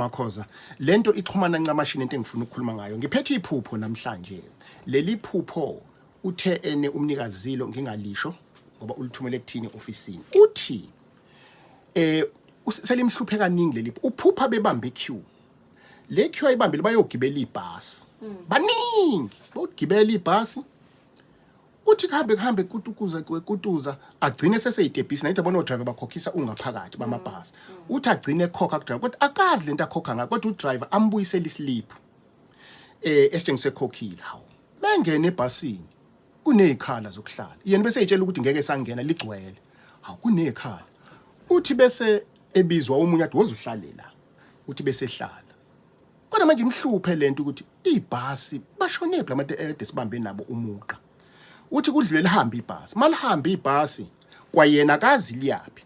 Mama Khoza, lento ixhumana ncamashi nento engifuna ukukhuluma ngayo. Ngiphethe iphupho namhlanje. Leli phupho uthe ene umnikazilo ngingalisho ngoba ulithumele kuthini ofisini. Uthi eh selimhluphe kaningi leli uphupha bebambe queue. Le queue ayibambile bayogibela ibhasi. Baningi bogibela ibhasi. Uthi kuhambe kuhambe kutukuza kutuza agcine seseyitebhisi nayithi yabona odriver bakhokhisa ungaphakathi bamabhasi. Uthi agcine ekhokha kudriver kodwa akazi lento akhokha ngayo kodwa udriver ambuyisele islip esitshengisa ekhokhile. Hawu. Mengene ebhasini kunezikhala zokuhlala. Yena bese eyitshela ukuthi ngeke sangena ligcwele. Hawu kunezikhala. Uthi bese ebizwa omunye athi woza uhlale la. Uthi bese ehlala. Kodwa manje imhluphe lento ukuthi ibhasi bashonephi labantu ede sibambe nabo umugqa. Uthi kudlule lihambe ibhasi. Malihamba ibhasi kwayena akazi liyaphi.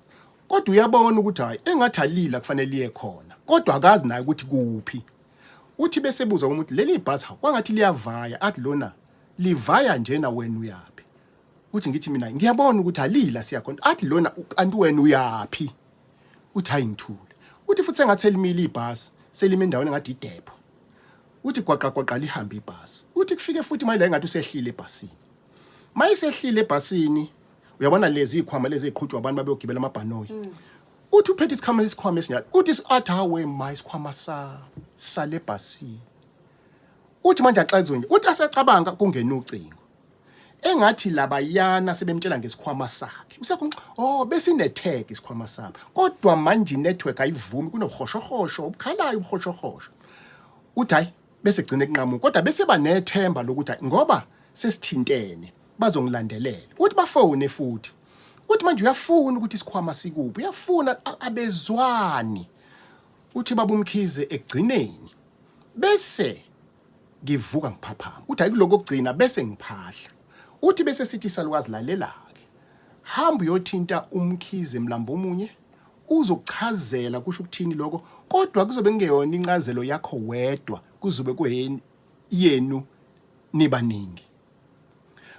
Kodwa uyabona ukuthi hayi engathi alila kufanele liye khona. Kodwa akazi naye ukuthi kuphi. Uthi bese buza umuntu leli bhasi hawu kwangathi liyavaya athi lona livaya njena wena uyaphi. Uthi ngithi mina ngiyabona ukuthi alila siyakhona. Athi lona kanti wena uyaphi. Uthi hayi ngithule. Uthi futhi sengathi selimile ibhasi, selime endaweni engathi idepho. Uthi gwaqa gwaqa lihambe ibhasi. Uthi kufike futhi manje la engathi usehlile ebhasini. Mayisehlile ebhasini, uyabona lezi ikhwama lezi eziqhutshwa abantu babeyogibela amabhanoyi. Uthi uphethe isikhwama isikhwama esinjalo. Uthi athi hawe ma isikhwama sa sale ebhasini. Uthi manje axazo nje. Uthi asecabanga kungena ucingo. Engathi labayana sebemtshela ngesikhwama sakhe. Usekhona oh besine tag isikhwama sami. Kodwa manje network ayivumi kunobuhoshohosho obukhalayo ubuhoshohosho. Uthi hayi bese gcine kunqamuka kodwa bese banethemba lokuthi hayi ngoba sesithintene bazongilandelela. Uthi bafone futhi. Uthi manje uyafuna ukuthi isikhwama sikuphi? Uyafuna abezwani. Uthi baba uMkhize ekugcineni bese ngivuka ngiphaphama. Uthi ayikuloko okugcina bese ngiphahla. Uthi bese sithi salukazi lalela ke. Hamba uyothinta uMkhize mlambo omunye uzokuchazela kusho ukuthini lokho kodwa kuzobe kungeyona incazelo yakho wedwa kuzobe kuyeni yenu nibaningi.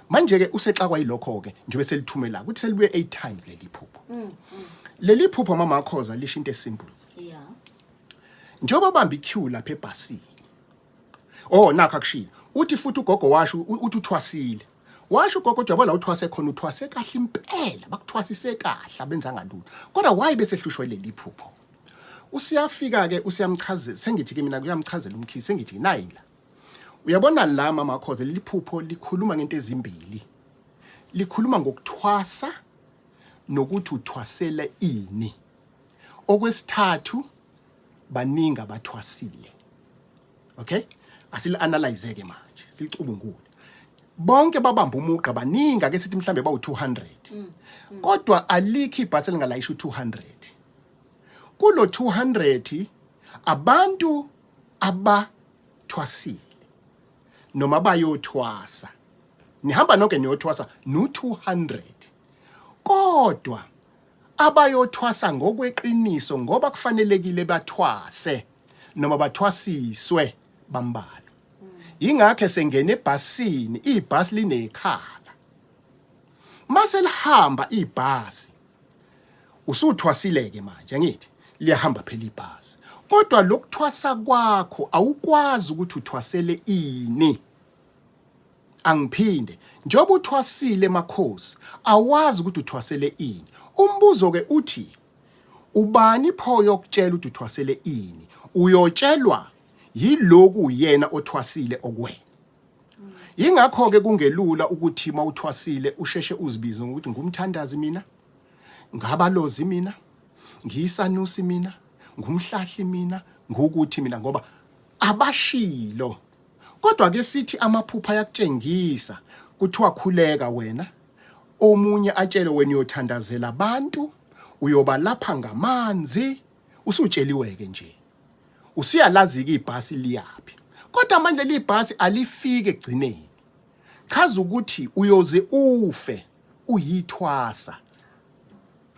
Manje ke usexakwa yilokho ke njengoba selithumela ukuthi selibuye 8 times leli phupho. Leli phupho mama Khoza lisho into esimple. Njengoba bamba iqueue lapha ebhasini. Oh nakho akushilo. Uthi futhi ugogo washo uthi uthwasile. Washo ugogo kodwa yabona uthwase khona uthwase kahle impela bakuthwasise kahle abenzanga lutho. Kodwa why bese hlushwa leli phupho? Usiyafika ke usiyamchazela sengithi ke mina kuyamchazela uMkhize sengithi nayi la. Uyabona la mama Khoza leli phupho likhuluma ngento ezimbili. Likhuluma ngokuthwasa nokuthi uthwasele ini. Okwesithathu baningi abathwasile. Okay? Asili analyze ke manje, silicubungule. Bonke babamba umugqa baningi ake sithi mhlambe bawu 200. Kodwa alikho ibhasi elingalayisha u200. Kulo 200 abantu abathwasile noma bayothwasa. Nihamba nonke niyothwasa no 200. Kodwa abayothwasa ngokweqiniso ngoba kufanelekile bathwase noma bathwasiswe bambalwa. Yingakho sengena ebhasini, ibhasi linekhala. Mase lihamba ibhasi usuthwasile ke manje ngithi liyahamba phela ibhasi. Kodwa lokuthwasa kwakho awukwazi ukuthi uthwasele ini. Angiphinde, njengoba uthwasile makhosi, awazi ukuthi uthwasele ini. Umbuzo ke uthi ubani pho yokutshela ukuthi uthwasele ini? Uyotshelwa yiloku yena othwasile okuwena. Yingakho ke kungelula ukuthi mawuthwasile usheshe uzibize ngokuthi ngumthandazi mina, ngabalozi mina, ngiyisanusi mina, ngumhlahli mina, ngukuthi mina ngoba abashilo. Kodwa ke sithi amaphupha ayakutshengisa kuthiwa khuleka wena omunye atshele wena uyothandazela abantu uyoba lapha ngamanzi usutsheliwe ke nje usuyalazi ke ibhasi liyaphi kodwa manje leli bhasi alifiki ekugcineni chaza ukuthi uyoze ufe uyithwasa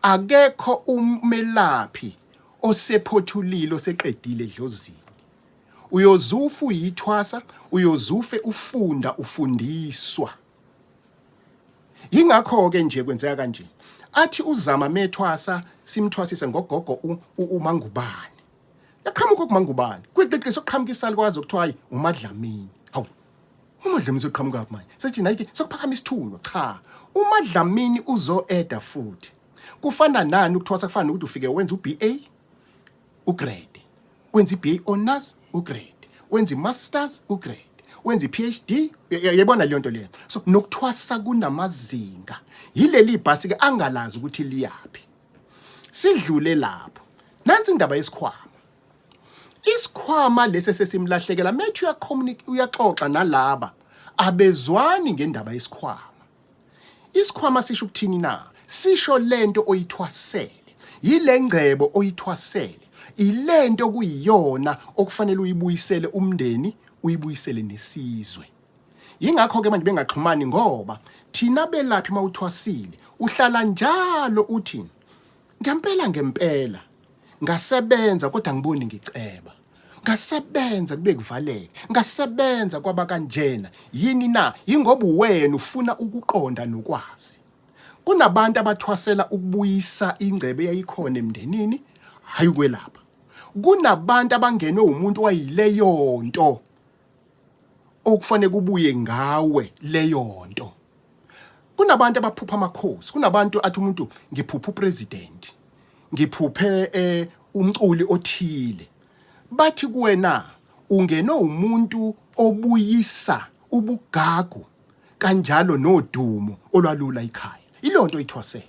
akekho umelaphi osephothulile oseqedile edlozini uyozufa uyithwasa uyozufe ufunda ufundiswa yingakho ke nje kwenzeka kanje athi uzama methwasa simthwasise ngogogo uMangubane. Yaqhamuka kumangubani. Kwiqiqi soqhamuka isalukwazi okuthiwa hayi uMadlamini. Hawu. UMadlamini soqhamuka phi manje? Sethi nayi sokuphakama isithunywa. Cha. UMadlamini uzo-eda futhi. Kufana nani ukuthwasa kufana nokuthi ufike wenza uBA ugrade. Wenza iBA honors ugrade. Wenza iMasters ugrade. Wenza iPhD yayibona leyo nto leyo. So nokuthwasa kunamazinga. Yileli bhasi ke angalazi ukuthi liyaphi. Sidlule lapho. Nansi indaba yesikhwama. Isikhwama lesi sesimlahlekela methi uyacommunicate uyaxoxa nalaba abezwani ngendaba yesikhwama. Isikhwama sisho ukuthini na? Sisho lento oyithwasele. Yile ngcebo oyithwasele. Ilento kuyiyona okufanele uyibuyisele umndeni, uyibuyisele nesizwe. Yingakho ke manje bengaxhumani ngoba thina belaphi mawuthwasile uhlala njalo uthi ngempela ngempela ngasebenza kodwa ngiboni ngiceba ngasebenza kube kuvaleke ngasebenza kwaba kanjena yini na yingoba uwena ufuna ukuqonda nokwazi kunabantu abathwasela ukubuyisa ingcebe eyayikhona emndenini hayi ukwelapha kunabantu abangenwe umuntu wayileyonto okufanele kubuye ngawe leyo nto kunabantu abaphupha amakhosi kunabantu athi umuntu ngiphupha upresident ngiphuphe eh, umculi othile bathi kuwena ungenwe umuntu obuyisa ubugagu kanjalo nodumo olwalula ikhaya ilonto ithwasela.